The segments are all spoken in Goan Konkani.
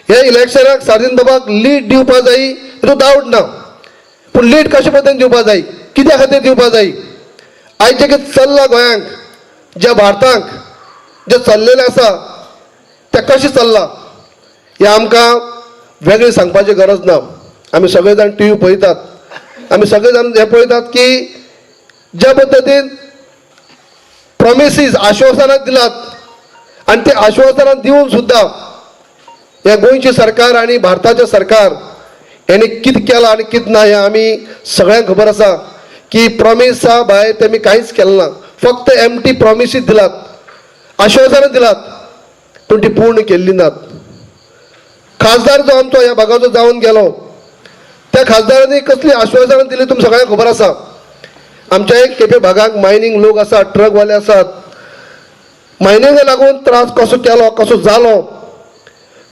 हे इलेक्शनाक सार्दीन बाबाक लीड दिवपा जाय हितून डावट ना, पूण लीड कशे पद्दतीन दिवपा जाय, कित्या खातीर दिवपा जाय? आयज जें कितें चल्लां गोंयांक, ज्या भारताक जें चल्लेलें आसा तें कशें चल्लां हें आमकां वेगळें सांगपाची गरज ना. आमी सगळे जाण टी व्ही पळयतात, आमी सगळे जाण हें पळयतात की ज्या पद्दतीन प्रॉमिसीस आश्वासनां दिलात आनी ते आश्वासनां दिवन सुद्दां ह्या गोंयचें सरकार आनी भारताचें सरकार हेणी कितें केलां आनी कितें ना हें आमी सगळ्यांक खबर आसा की प्रॉमिसा भायर तेमी कांयच केलें ना. फक्त एमटी प्रॉमिसीस दिलात, आश्वासनां दिलात, पूण ती पूर्ण केल्ली नात. खासदार जो आमचो ह्या भागाचो जावन गेलो त्या खासदारांनी कसली आश्वासनां दिली तुमकां सगळ्यांक खबर आसा. आमच्या एक केपें भागाक मायनींग लोक आसात, ट्रकवाले आसात, मायनिंगा लागून त्रास कसो केलो, कसो जालो,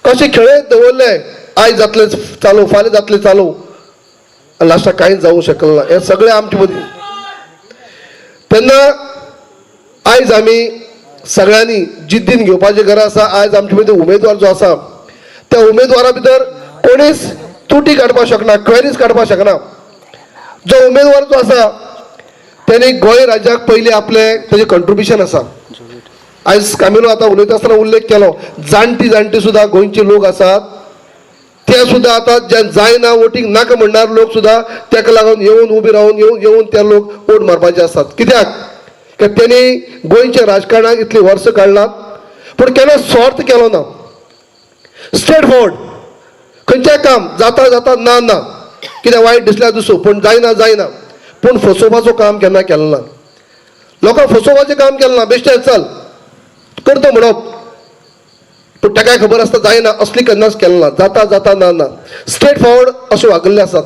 कशें खेळयत दवरले, आयज जातलें चालू, फाल्यां जातलें चालू, आनी लास्टाक कांयच जावंक शकलें ना. हें सगळें आमचे मदीं. तेन्ना आयज आमी सगळ्यांनी जिद्दीन घेवपाची गरज आसा. आयज आमचे मदीं उमेदवार जो आसा त्या उमेदवारा भितर कोणीच तुटी काडपाक शकना, क्वेरीज काडपाक शकना. जो उमेदवार जो आसा तेणी गोंय राज्याक पयलीं आपलें तेजें कंट्रिब्युशन आसा. आयज कामिलो आतां उलयता आसतना उल्लेख केलो, जाणटी जाणटी सुद्दां गोंयचे लोक आसात ते सुद्दां आतां जे जायना वोटींग नाका म्हणणार लोक सुद्दां तेका लागून येवन उबे रावन येवन येवन ते लोक वोट मारपाचे आसात. कित्याक? कित्याक तेणी गोंयच्या राजकारणाक इतलीं वर्सां काडलात पूण केन्ना स्वार्थ केलो ना. स्ट्रेट फॉरवर्ड खंयचें काम जाता जाता, ना ना, कितें वायट दिसल्यार दिसूं, पूण जायना जायना, पूण फसोवपाचो काम केन्ना केलें ना. लोकांक फसोवपाचें काम केलें ना. बेश्टें चल करता म्हणप, पूण ताकाय खबर आसता जायना, असली केन्नाच केलें ना. जाता जाता, ना ना, स्ट्रेट फॉरवर्ड अशें वागिल्ले आसात.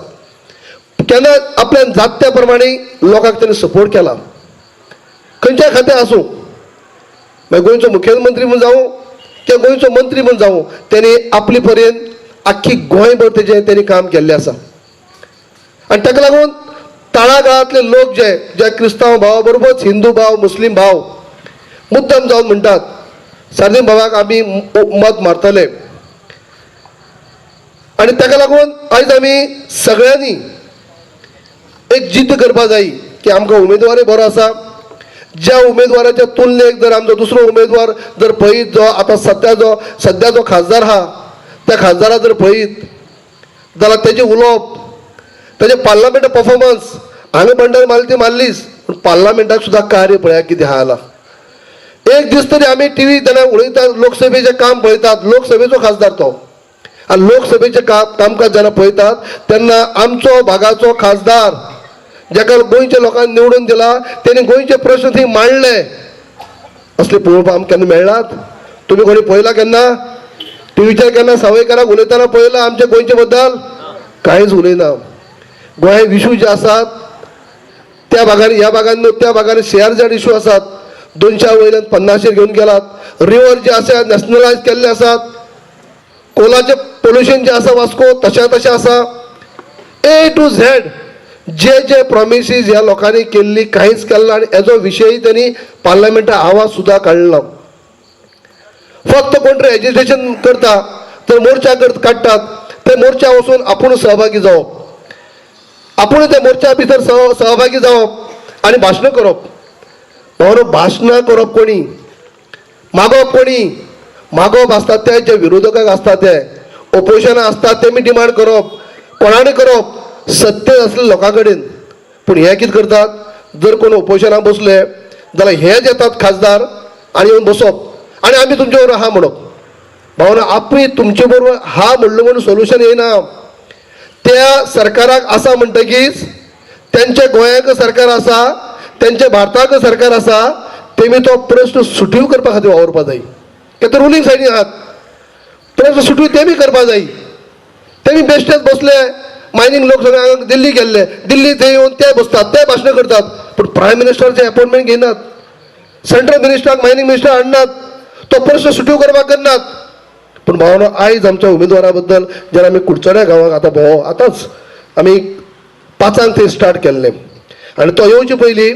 केन्ना आपल्यान जाता त्या प्रमाणे लोकांक तेणी सपोर्ट केला, खंयच्याय खातें आसूं, मागीर गोंयचो मुखेलमंत्री म्हूण जावं किंवा गोंयचो मंत्री म्हूण जावं, तेणी आपली पर्यंत आख्खी गोंयभर तेजें तेणी काम केल्लें आसा. आनी ताका लागून तळागाळांतले लोक जे जे क्रिस्तांव भावा बरोबरच हिंदू भाव, मुस्लीम भाव मुद्दम जावन म्हणटात सार्दीन बाबाक आमी मत मारतले. आनी ताका लागून आयज आमी सगळ्यांनी एक जिद्द करपा जाय की आमकां उमेदवारय बरो आसा. ज्या उमेदवाराच्या तुलनेक जर आमचो दुसरो उमेदवार जर पळयत, जो आतां सद्या जो खासदार आहा त्या खासदारा जर पळयत जाल्यार तेजें उलोवप, तेजें पार्लमेंट परफॉर्मन्स, हांगा बंडल मारली ती मारलीच, पूण पार्लमेंटाक सुद्दां कार्य पळया कितें आहा जाल्यार. एक दीस तरी आमी टी व्ही जेन्ना उलयतात, लोकसभेचें काम पळयतात, लोकसभेचो खासदार तो, आनी लोकसभेचें कामकाज जेन्ना पळयतात तेन्ना आमचो भागाचो खासदार जाका गोंयच्या लोकांनी निवडून दिला तेणी गोंयचे प्रश्न थंय मांडले, असले पळोवपाक आमकां केन्ना मेळ्ळात? तुमी कोणी पळयला केन्ना टिवीचेर? केन्ना सावयकाराक उलयतना पळयला आमच्या गोंयचे बद्दल? कांयच उलयना. गोंयांत इशू जे आसात त्या भागांनी, ह्या भागांनी न्हू त्या भागांनी CRZ issue आसात, 200 वयल्यान 50 घेवन गेलात. रिवर जे आसा नॅशनलायज केल्ले आसात, कोलाचें पोल्युशन जें आसा वास्को तशें तशें आसा. ए टू झेड जे जे प्रॉमिसीस ह्या लोकांनी केल्ली कांयच केलें ना आनी हेजो विशय तेणी पार्लमेंटात आवाज सुद्दां काडलो ना. फक्त कोण तरी एजिटेशन करता तर मोर्चा काडटात, ते मोर्चा वचून आपूण सहभागी जावप, आपूण त्या मोर्चा भितर सहभागी जावप आनी भाशणां करप. बरोबर भाशणां करप कोणी, मागप कोणी, मागप आसता ते जे विरोधकांक आसता ते ओपोजिशनां आसता तेमी डिमांड करप, कोणाणी करप, सत्तेर आसले लोकां कडेन. पूण हे कितें करतात, जर कोण ओपोजिशनाक बसले जाल्यार हेच येतात खासदार आनी येवन बसप आनी आमी तुमचे बरोबर आहा म्हणप. भावना आमी तुमचे बरोबर हा म्हणलो म्हणून सोल्युशन येना. त्या सरकाराक आसा म्हणटकीच तेंच्या गोंयाक सरकार आसा, तेंच्या भारताक सरकार आसा, तेमी तो प्रश्न सुटीव करपा खातीर वावुरपा जाय. कित्याक ते रुलींग सायडीन आहात, प्रश्न सुटीव तेमी करपा जाय. तेमी बेश्टेच बसले, मायनींग लोक सगळे हांगा दिल्ली गेल्ले, दिल्ली थंय येवन ते बसतात, ते भाशणां करतात, पूण प्रायम मिनिस्टराचे अपॉयंटमेंट घेयनात, सेंट्रल मिनिस्टराक मायनींग मिनिस्टर हाडनात, तो प्रश्न सुटीव करपाक करनात. पूण भावना आयज आमच्या उमेदवारा बद्दल जेन्ना आमी कुडचड्या गांवाक आतां भोंव आतांच आमी 5 थंय स्टार्ट केल्लें आनी तो येवचे पयलीं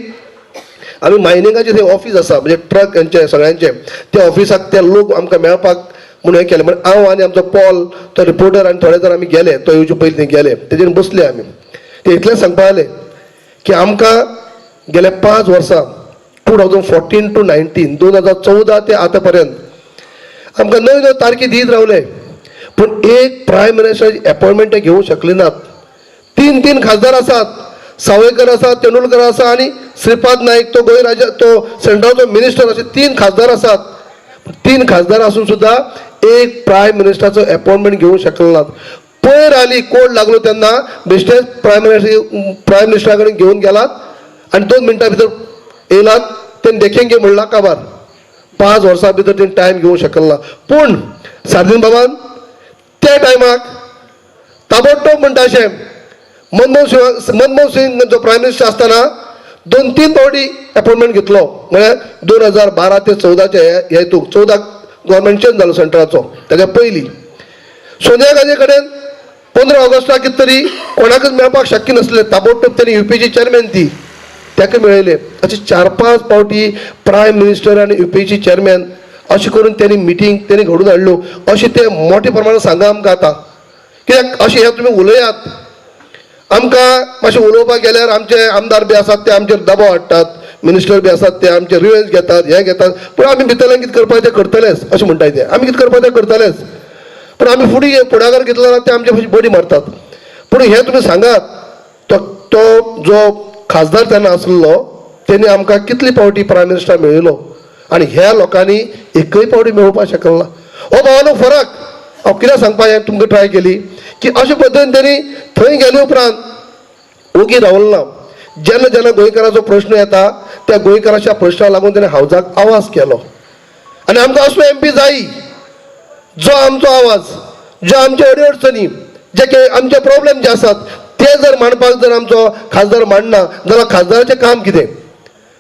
आमी मायनिंगाचें थंय ऑफीस आसा, म्हणजे ट्रक हेंचे सगळ्यांचे, त्या ऑफिसाक ते लोक आमकां मेळपाक म्हणून हें केलें. म्हण हांव आनी आमचो पॉल तो रिपोर्टर आनी थोडे जाण आमी गेले, तो येवचे पयलीं थंय गेले, तेजेर बसले आमी. ते इतलें सांगपा जालें की आमकां गेल्या 5 वर्सां 2014 to 19 2014 ते आतां पर्यंत आमकां नव्यो नव्यो तारखी दीत रावले, पूण एक प्रायम मिनिस्टराची एपॉयंटमेंट ते घेवंक शकले नात. 3-3 खासदार आसात, सावयकर आसा, तेंडुलकर आसा आनी श्रीपाद नायक तो गोंय राज्य तो सेंट्रलचो मिनिस्टर, अशे 3 खासदार आसात. 3 खासदार आसून सुद्दां एक प्रायम मिनिस्टराचो एपॉयंटमेंट घेवंक शकले नात. पयर आली कोड लागलो तेन्ना बेश्टेच प्रायम मिनिस्टरा कडेन घेवन गेलात आनी 2 मिनटां भितर येयलात, तेणी देखेंगे म्हणलां काबार. 5 वर्सां भितर तेणी टायम घेवंक शकले ना. पूण सार्दीन बाबान त्या टायमाक ताबडतोब म्हणटा अशें मनमोहन सिंग जो प्रायम मिनिस्टर आसतना 2-3 फावटी एपॉयंटमेंट घेतलो. म्हळ्यार 2012 ते 14 ह्या हितूंक 14 गव्हर्मेंट चेंज जालो सेंट्राचो, तेज्या पयलीं सोनिया गांधी कडेन 15 ऑगस्टाक कितें तरी कोणाकच मेळपाक शक्य नासलें, ताबडतोब तेणी युपीची चेअरमॅन ती ताका मेळयले. अशे 4-5 फावटी प्रायम मिनिस्टर आनी युपीची चेअरमॅन अशें करून तेणी मिटींग तेणी घडोवन हाडल्यो. अशें ते मोठे प्रमाणात सांगा आमकां आतां, कित्याक अशें हें तुमी उलयात. आमकां मातशें उलोवपाक गेल्यार आमचे आमदार बी आसात ते आमचेर दबाव हाडटात, मिनिस्टर बी आसात ते आमचे रिवेंज घेतात, हें घेतात, पूण आमी भितरल्यान कितें करपाचें तें करतलेच अशें म्हणटा ते. आमी कितें करपाचें तें करतलेच, पूण आमी फुडें फुडाकार घेतलो जाल्यार ते आमचे बडी मारतात. पूण हें तुमी सांगात, तो जो खासदार तेन्ना आसलो तेणी आमकां कितली फावटी प्रायम मिनिस्टर मेळयलो आनी ह्या लोकांनी एकय फावटी मेळोवपाक शकलो ना. हो भावानो फरक हांव कित्याक सांगपाक हांवें तुमकां ट्राय केली की अशे पद्दतीन तेणी थंय गेले उपरांत ओगी रावलो ना. जेन्ना जेन्ना गोंयकाराचो प्रश्न येता त्या गोंयकाराच्या प्रश्नाक लागून तेणें हावजाक आवाज केलो आनी आमकां असलो एम पी जायी जो आमचो आवाज, जो आमचे अडचणी, जे काही आमचे प्रॉब्लेम जे आसात ते जर मांडपाक जर आमचो खासदार मांडना जाल्यार खासदाराचें काम कितें?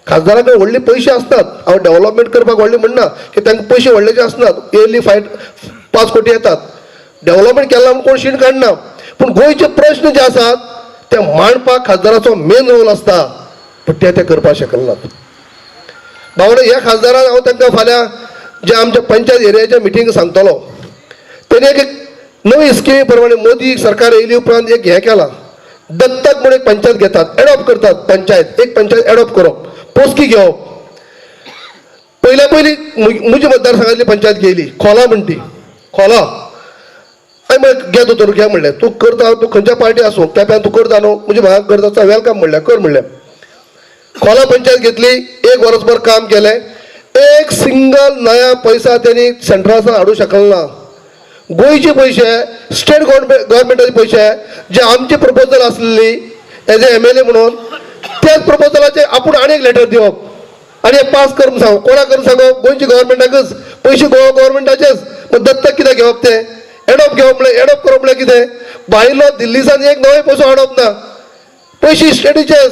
खासदारा कडेन व्हडले पयशे आसतात, हांव डेवलपमेंट करपाक व्हडले म्हणना की तांकां पयशे व्हडलेचे आसनात, इयरली 5 कोटी येतात, डेवलपमेंट केला म्हूण कोण शीण काडना, पूण गोंयचे प्रश्न जे आसात ते मांडपाक खासदाराचो मेन रोल आसता, पूण ते ते करपाक शकनात. भावना ह्या खासदारान हांव तांकां फाल्यां जे आमच्या पंचायत एरियाच्या मिटींग सांगतलो, तेणी एक नवी स्किमी प्रमाणे मोदी सरकार येयली उपरांत एक हें केलां, दत्तक म्हणून एक पंचायत घेतात, एडॉप्ट करतात पंचायत, एक पंचायत एडॉप्ट करप, पोसकी घेवप. पयल्या पयलीं म्हज्या मतदारसंघातली पंचायत घेयली, खोला म्हणटी खोला, हांवें म्हणलें घे दोतोर घे म्हणलें, तूं करता, तूं खंयच्या पार्टी आसूं केप्यान तूं करता न्हू, म्हज्या भागाक करता, welcome म्हणलें, कर म्हणलें. खोला पंचायत घेतली, 1 वर्सभर काम केलें, एक सिंगल नया पैसा तेणी सेंट्रासान हाडूंक शकलो ना. गोंयचे पयशे, स्टेट गव्हर्मेंटाचे पयशे जे आमचे प्रपोजल आसलेली एज ए MLA म्हणून त्याच प्रपोजलाचे आपूण आनी एक लेटर दिवप आनी हें पास करून सांगप. कोणाक करून सांगप? गोंयच्या गव्हर्मेंटाकच. पयशे गोवा गव्हर्मेंटाचेच, मग दत्तक कित्याक घेवप? ते एडॉप्ट घेवप म्हळ्यार एडॉप्ट करप म्हळ्यार कितें? भायलो दिल्लीसान एक नवे पयसो हाडप ना, पयशे स्टेटीचेच.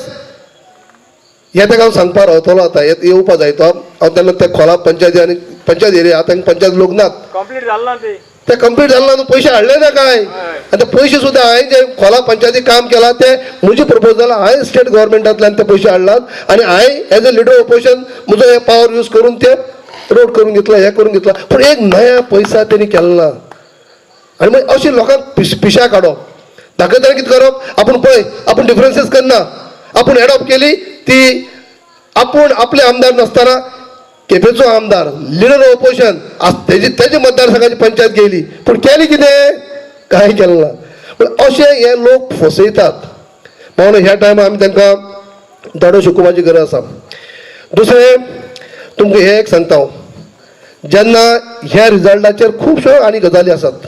हें ताका हांव सांगपाक रावतलो आतां, येवपा जाय तो. हांव तेन्ना ते खोला पंचायती आनी पंचायत एरिया आतां पंचायत लोक नात, कंप्लीट जालें ना ते, ते कंप्लीट जालें ना, न्हू पयशे हाडले ना काय. आनी ते पयशे सुद्दां हांवें जे खोला पंचायती काम केलां ते म्हजे प्रपोजल हांवें स्टेट गव्हर्मेंटांतल्यान ते पयशे हाडलात आनी हांवें एज अ लिडर ऑपोजिशन म्हजो हे पावर यूज करून ते रोड करून घेतला, हें करून घेतला, पूण एक नया पैसा तेणी केलो ना. आनी मागीर अशें लोकांक पिशा काडप, दाखयतना कितें करप, आपूण पळय आपूण डिफरन्सीस करना, आपूण एडॉप्ट केली ती, आपूण आपले आमदार नासतना केपेंचो आमदार लिडर ऑफ ऑपोजिशन तेजी तेजे मतदारसंघाची पंचायत गेली, पूण केली कितें? कांय केलें ना. पूण अशें हे लोक फसयतात. म्हणून ह्या टायमार आमी तांकां धडो शिकोवपाची गरज आसा. दुसरें तुमकां हें एक सांगता हांव, जेन्ना ह्या रिजल्टाचेर खुबश्यो आनी गजाली आसात.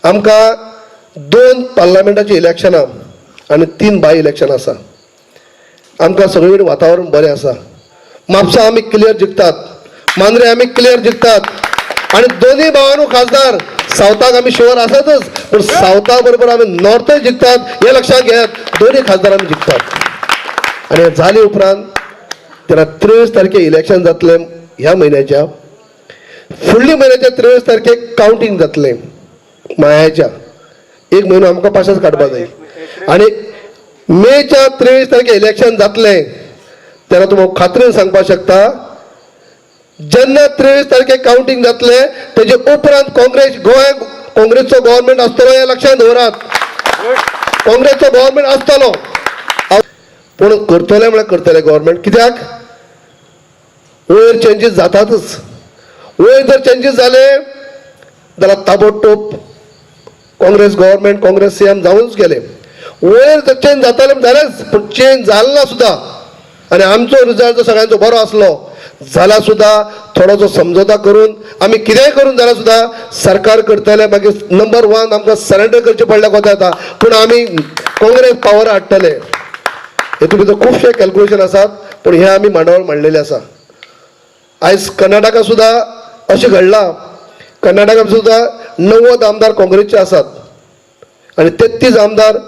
आमकां 2 पार्लमेंटाची इलेक्शनां आनी 3 बाय इलेक्शनां आसा. आमकां सगळे कडेन वातावरण बरें आसा. म्हापसा आमी क्लियर जिखतात, मांद्रे आमी क्लियर जिखतात आनी दोनूय भावांनो खासदार सावथाक आमी शुअर आसातच, पूण सावथा बरोबर आमी नॉर्थय जिखतात हें लक्षांत घेयात. दोनूय खासदार आमी जिखतात. आनी हें जाले उपरांत तेन्ना 23 तारखे इलेक्शन जातलें ह्या म्हयन्याच्या, फुडल्या म्हयन्याच्या 23 तारखेक कावंटींग जातलें मायाच्या. 1 म्हयनो आमकां पाशास काडपा जाय. आनी मेच्या 23 तारखे इलेक्शन जातलें तेन्ना तुमकां खात्रीन सांगपाक शकता, जेन्ना 23 तारखेक कावंटींग जातलें तेजे उपरांत काँग्रेस गोंयांत काँग्रेसचो गव्हर्मेंट आसतलो हें लक्षांत दवरात. काँग्रेसचो गव्हर्मेंट आसतलो, पूण करतले म्हळ्यार करतले गव्हर्मेंट. कित्याक वयर चेंजीस जातातच. वयर जर चेंजीस जाले जाल्यार ताबडतोब काँग्रेस गव्हर्मेंट काँग्रेस सीएम जावनच गेले. वयर जर चेंज जाताले जालेच, पूण चेंज जाल ना सुद्दां आनी आमचो रिजल्ट जर सगळ्यांचो बरो आसलो जाल्यार सुद्दां थोडोसो समजोता करून आमी कितेंय करून जाल्यार सुद्दां सरकार करतले. मागीर नंबर 1 आमकां सरेंडर करचें पडल्यार कोता येता, पूण आमी काँग्रेस पावर हाडटले. हेतून भितर खुबशे कॅल्कुलेशन आसात, पूण हें आमी मांडावळ मांडलेलें आसा. आयज कर्नाटका सुद्दां अशें घडलां. कर्नाटका सुद्दां 90 आमदार काँग्रेसचे आसात आनी 33 आमदार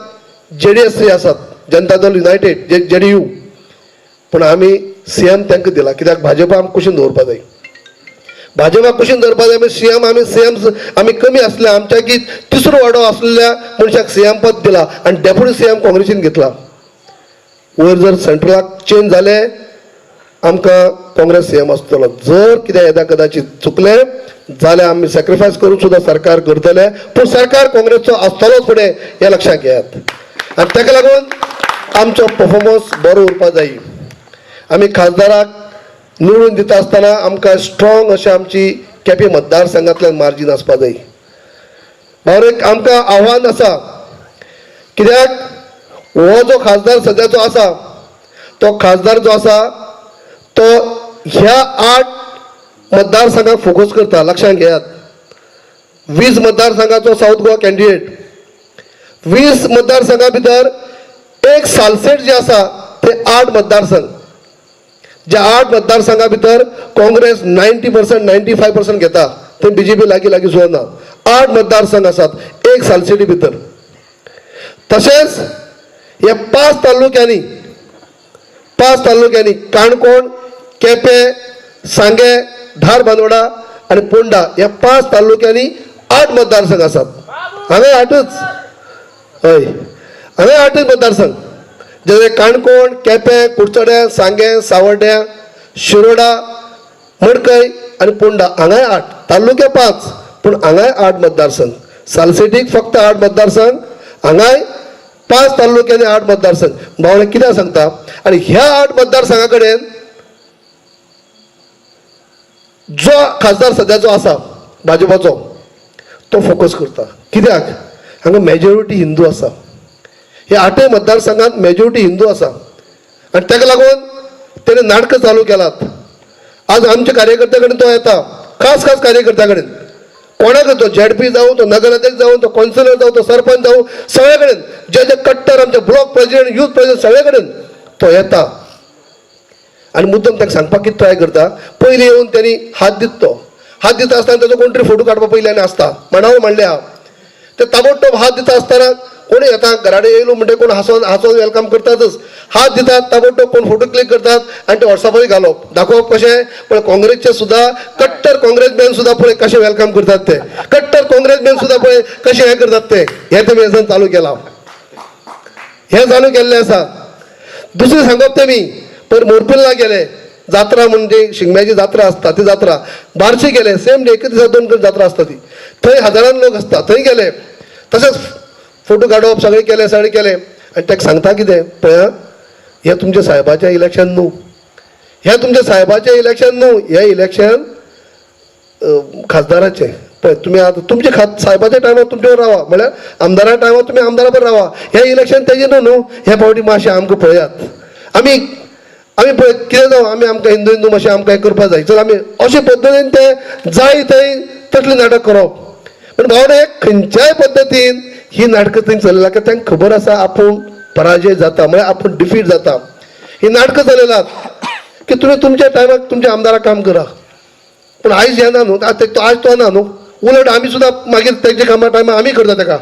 जेडीएसचे आसात, जनता दल युनायटेड जेडीयू. पूण आमी सीएम तांकां दिला कित्याक भाजपा आमकां कुशीन दवरपा जाय. भाजपा कुशीन दवरपा जाय. आमी सीएम आमी सीएम आमी कमी आसल्या आमच्या की तिसरो वाडो आसलेल्या मनशाक सीएम पद दिला आनी डेप्युटी सीएम काँग्रेसीन घेतला. वयर जर सेंट्रलाक चेंज जाले आमकां काँग्रेस सीएम आसतलो. जर कितें येदा कदाचित चुकलें जाल्यार आमी सॅक्रिफायस करून सुद्दां सरकार करतले, पूण सरकार काँग्रेसचो आसतलोच फुडें हें लक्षांत घेयात. आनी ताका लागून आमचो परफॉर्मन्स बरो उरपा जाय. आमी खासदाराक निवडून दिता आसतना आमकां स्ट्रॉंग अशें आमची केपें मतदारसंघांतल्यान मार्जीन आसपा जाय. भावर एक आमकां आव्हान आसा, कित्याक हो जो खासदार सद्याचो आसा तो खासदार जो आसा तो ह्या 8 मतदारसंघाक फोकस करता. लक्षांत घेयात, 20 मतदारसंघाचो सावथ गोवा कॅन्डिडेट, 20 मतदारसंघा भितर एक सालसेट जे आसा ते 8 मतदारसंघ, ज्या 8 मतदारसंघा भितर काँग्रेस 90% 95% घेता, ते बीजेपी लागीं लागीं सुद्दां ना. 8 मतदारसंघ आसात एक सालसेटी भितर. तशेंच ह्या 5 तालुक्यांनी, 5 तालुक्यांनी काणकोण, केपें, सांगें, धारबांदोडा आनी पोंडा ह्या 5 तालुक्यांनी 8 मतदारसंघ आसात. हांगा 8च, हय हांगा 8च मतदारसंघ, जशें काणकोण, केपें, कुडचड्यां, सांगें, सावर्ड्यां, शिरोडा, मडकय आनी पोंडा हांगाय 8 तालुके 5, पूण हांगाय 8 मतदारसंघ. सालसेटीक फक्त 8 मतदारसंघ, हांगाय 5 तालुक्यांनी 8 मतदारसंघ. भावना कित्याक सांगता, आनी ह्या 8 मतदारसंघा कडेन जो खासदार सद्याचो आसा भाजपाचो तो फोकस करता. कित्याक हांगा मेजॉरिटी हिंदू आसा, ह्या 8 मतदारसंघात मेजॉरिटी हिंदू आसा आनी ताका लागून तेणें नाटकां चालू केलात. आज आमच्या कार्यकर्त्या कडेन तो येता, खास खास कार्यकर्त्या कडेन, कोणाक तो झेडपी जावं, तो नगराध्यक्ष जावं, तो कौन्सिलर जावं, तो सरपंच जावं, सगळे कडेन जे जे कट्टर आमचे ब्लॉक प्रेसिडेंट, यूथ प्रेसिडेंट सगळे कडेन तो येता आनी मुद्दम ताका सांगपाक कितें ट्राय करता. पयलीं येवन तेणी हात दिता, तो हात दिता आसतना ताजो कोण तरी फोटो काडपा पयलीं आनी आसता मांडावळ म्हणलें हांव ते ताबडतोब हात दिता आसतना कोण येता घराडे येयलो म्हणटे कोण हांसोन हांसोन welcome करतातच, हात दितात ताबडतोब कोण फोटो क्लिक करतात आनी ते वॉट्सॅपारूय घालप दाखोवप कशें पळय काँग्रेसचे सुद्दां कट्टर काँग्रेस मॅन सुद्दां पळय कशें welcome करतात ते, कट्टर काँग्रेस मॅन सुद्दां पळय कशें हें करतात ते, हें तेमी हें चालू केलां, हें चालू केल्लें आसा. दुसरें सांगप तेमी पयर मोरपिल्ला गेले, जात्रा म्हणजे शिगम्याची जात्रा आसता ती जात्रा, बार्शी गेले सेम डे, एका दिसा 2 कडेन जात्रा आसता ती, थंय हजारान लोक आसता, थंय गेले तशेंच फोटो काडप सगळें केलें सगळें केलें आनी ताका सांगता कितें पळया हें तुमच्या सायबाचें इलेक्शन न्हू, हें तुमच्या सायबाचें इलेक्शन न्हू, हें इलेक्शन खासदाराचें. पळय तुमी आतां तुमच्या सायबाच्या टायमार तुमच्यावर रावा, म्हळ्यार आमदारा टायमार तुमी आमदारा बरोबर रावा, हें इलेक्शन तेजें न्हू न्हू, हे फावटी मातशें आमकां पळयात, आमी आमी पळय कितें जावं आमी आमकां हिंदू हिंदू मातशें आमकां हें करपाक जाय. चल आमी अशे पद्दतीन ते जाय थंय तसलें नाटक करप. पूण भावना खंयच्याय पद्दतीन ही नाटकां थंय चलयला कित्याक तांकां खबर आसा आपूण पराजय जाता, म्हळ्यार आपूण डिफीट जाता. ही नाटकां चलयलात की तुमी तुमच्या टायमाक तुमच्या आमदाराक काम करा, पूण आयज हें ना न्हू, आयज तो ना न्हू, उलट आमी सुद्दां मागीर तेजे कामा टायमार आमी करता ताका,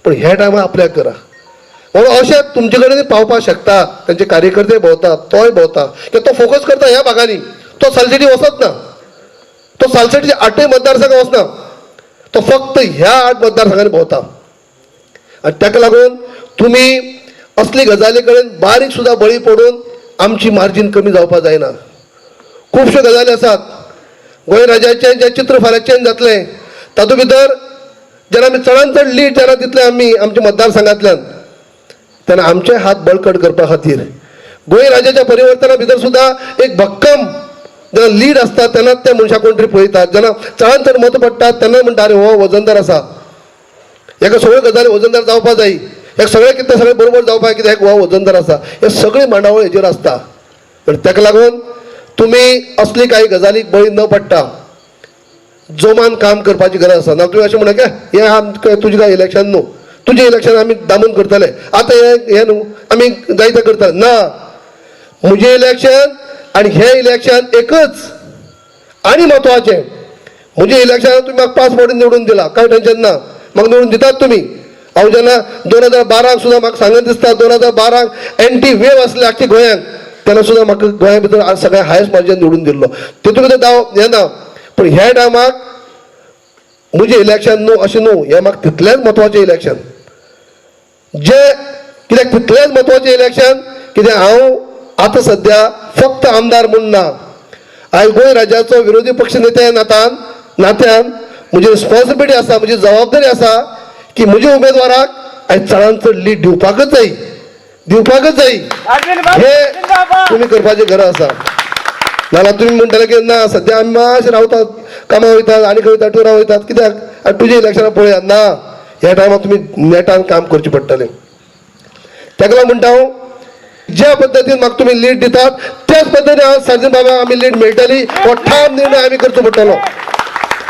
पूण ह्या टायमार आपल्याक करा. म्हणून अशें तुमचे कडेन पावपाक शकता, तेंचे कार्यकर्ते भोंवता, तोय भोंवता, कित्याक तो फोकस करता ह्या भागांनी, तो सालसेटी वचत ना, तो सालसेटीचे 8 मतदारसंघ वचना, तो फक्त ह्या 8 मतदारसंघांनी भोंवता. आनी ताका लागून तुमी असली गजाली कडेन बारीक सुद्दां बळी पडून आमची मार्जीन कमी जावपाक जायना. खुबश्यो गजाली आसात. गोंय राज्याचें जें चित्र फाल्यां चेंज जातलें तातूंत भितर जेन्ना आमी चडान चड लीड जेन्ना दितले आमी आमच्या मतदारसंघांतल्यान तेन्ना आमचे हात बळकट करपा खातीर गोंय राज्याच्या परिवर्तना भितर सुद्दां एक भक्कम जेन्ना लीड आसता तेन्ना त्या मनशाक कोण तरी पळयतात, जेन्ना चडान चड मतां पडटात तेन्ना म्हणटा अरे हो वजनदार आसा, हेका सगळ्यो गजाली वजनदार जावपा जाय, हेका सगळें कितें सगळें बरोबर जावपा जाय कित्याक हो वजनदार आसा. हे सगळी मांडावळ हेजेर आसता. पण ताका लागून तुमी असली कांय गजालीक बळी न पडटा जोमान काम करपाची गरज आसा. ना तुमी अशें म्हणा की हें आमकां तुजें काय इलेक्शन न्हू, तुजें इलेक्शन आमी दामून करतले, आतां हें हें न्हू आमी जायते करतले ना. म्हजें इलेक्शन आनी हें इलेक्शन एकच आनी म्हत्वाचें. म्हजें इलेक्शन तुमी म्हाका 5 फावटी निवडून दिला, कांय टेंशन ना, म्हाका निवडून दितात तुमी. हांव जेन्ना 2012 सुद्दां म्हाका सांगन दिसता 2012 एंटी वेव आसले आख्खे गोंयांक, तेन्ना सुद्दां म्हाका गोंया भितर सगळ्या हायस्ट मार्जीन निवडून दिल्लो. तितून भितर दाव हें ना, पूण ह्या टायमाक म्हजें इलेक्शन न्हू अशें न्हू, हें म्हाका तितलेंच म्हत्वाचें इलेक्शन. जें कित्याक तितलेंच म्हत्वाचें इलेक्शन कित्याक हांव आतां सद्या फक्त आमदार म्हूण ना, आयज गोंय राज्याचो विरोधी पक्ष नेत्या नात्यान म्हजी रिस्पॉन्सिबिलिटी आसा, म्हजी जबाबदारी आसा की म्हज्या उमेदवाराक आयज चडान चड लीड दिवपाकच जाय, दिवपाकच जाय. हे तुमी करपाची गरज आसा. नाल्यार तुमी म्हणटले की ना सद्या आमी मातशें रावतात, कामां वयतात आनी खंय वयतात, टुरां वयतात, कित्याक आनी तुजें इलेक्शनां पळयात ना. ह्या टायमार तुमी नेटान काम करचें पडटलें. ताका लागून म्हणटा हांव ज्या पद्दतीन म्हाका तुमी लीड दितात त्याच पद्दतीन हांव सार्जीन बाबा आमी लीड मेळटली हो ठाम निर्णय आमी करचो पडटलो.